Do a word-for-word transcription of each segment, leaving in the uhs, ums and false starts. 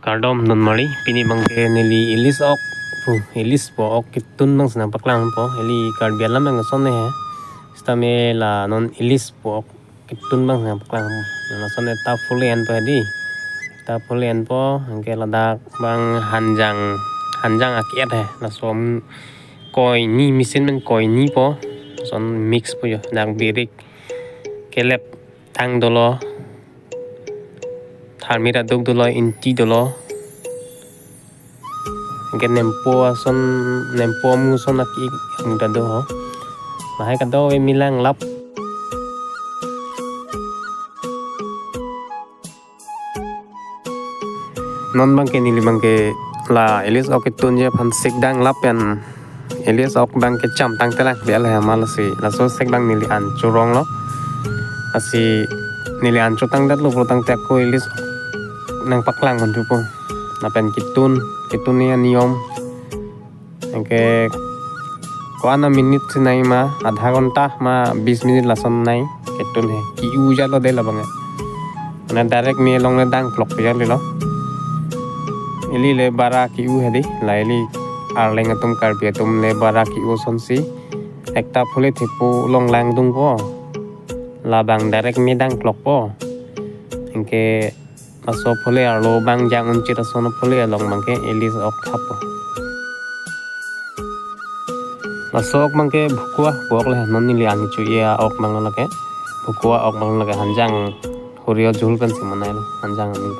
Kardom donmari, pini abangke neli ilis ok pu, ilis pu ok kitun abangsi nangpaklangpo. Ili Karbi alam abang ason he. Sitame la non ilis pu ok kitun abangsi nangpaklangpo. Lason ekta phule enpo hedi. Ekta phule enpo, anke ladak abang hanjang, hanjang ake-et he. Laso koini, machine pen koinipo. Lason mix po jo, dak birik, kelep, tang dolo, tharmit aduk dolo, inti dolo. Anke nempo ason, nempo amu ason aki amu ta do ho. Lahai kadokave milang lap. Non abangke neli abangke la ilis ok kitun ji aphan sik dang lap pen ilis ok abangke cham tangte lang bial he ma lasi. Laso sik abang neli an choronglo. Lasi neli an chotangdetlo pulotangte ako ilis nangpaklang konjupo. Lapen kitun, kitun ni aniyom. Anke ko-an a minute si nai ma, adha ghonta ma bis minute lason nai, kitun he. Ke-u jalo de labang he. Mane direct me along le dang klok pi jalo lo. Ili le bara ke-u hedi, la ili Arleng atum Karbi atum le bara ke-u asonsi. Ekta phule thepo along langdungpo. Labang direct me dang klokpo. Anke laso phule arlo abang jang unchit ason phule along abangke ilis ok thappo. Laso ok abangke bhukua pu ok le, non neli an cho-e ok abang lake. Bhukua ok abang lake, hanjang huriyo jhul pensi manailo, hanjang aning.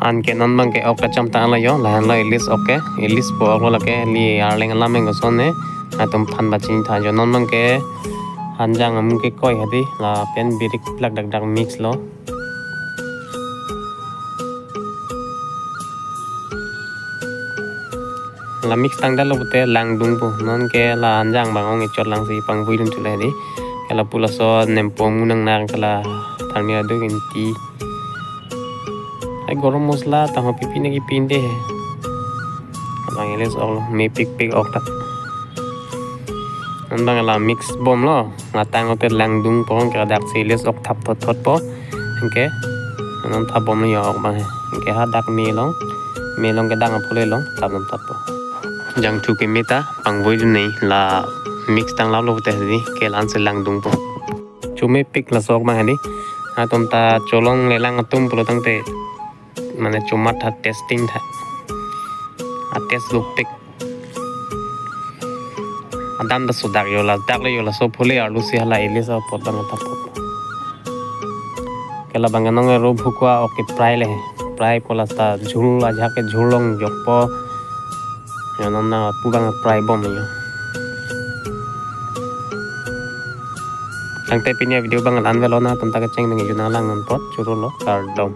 Anke non abangke ok kacham tanglo jo, lahenlo ilis ok ke, ilis pu ok lo lake, ili Arleng alam abang ason he, atum aphan pachini tha jo. Non abangke hanjang amu kekoi hedi, lapen birik plak dak dak mix lo. La mix tangdetlo pute langdungpo. Nonke la hanjang abang ong echot langsi pangvuidun chule hedi. Ke lapu laso nempo amu nang nang ke la tharmit aduk inti. Ai gorom masala tangho pipi naki pinde he. Abang ilis ok lo, mepikpik ok ta. Non abang la mix bomlo, ngatang ote langdungpo, anke daksi ilis ok thap thotthotpo. Anke non thap bomlo jo ok abang he. Anke hadak me along, me along kedang aphule along thap dam thappo. Jangthu keme ta pangvuidun nai, la mix tang laplo pute hedi, ke la-ansi langdungpo. Chomepik laso ok abang hedi. Atum ta cholongle lang atum pulotangte mane chomatha, testing tha. A test dopik. Adam ta sodak jo, ladak le jo, laso phule arlo si hala ilis apot abang thappo. Ke labang ke nong ero bhukua ok ke-fry le he. Fry po, lata jhul, ajahak ke jhul longjokpo. Jo non na pu abang fry bom jo. Tangte pini avideo abang la-an avelo, nangtum ta kecheng nang ejun nang lang non apot, churolo, kardom.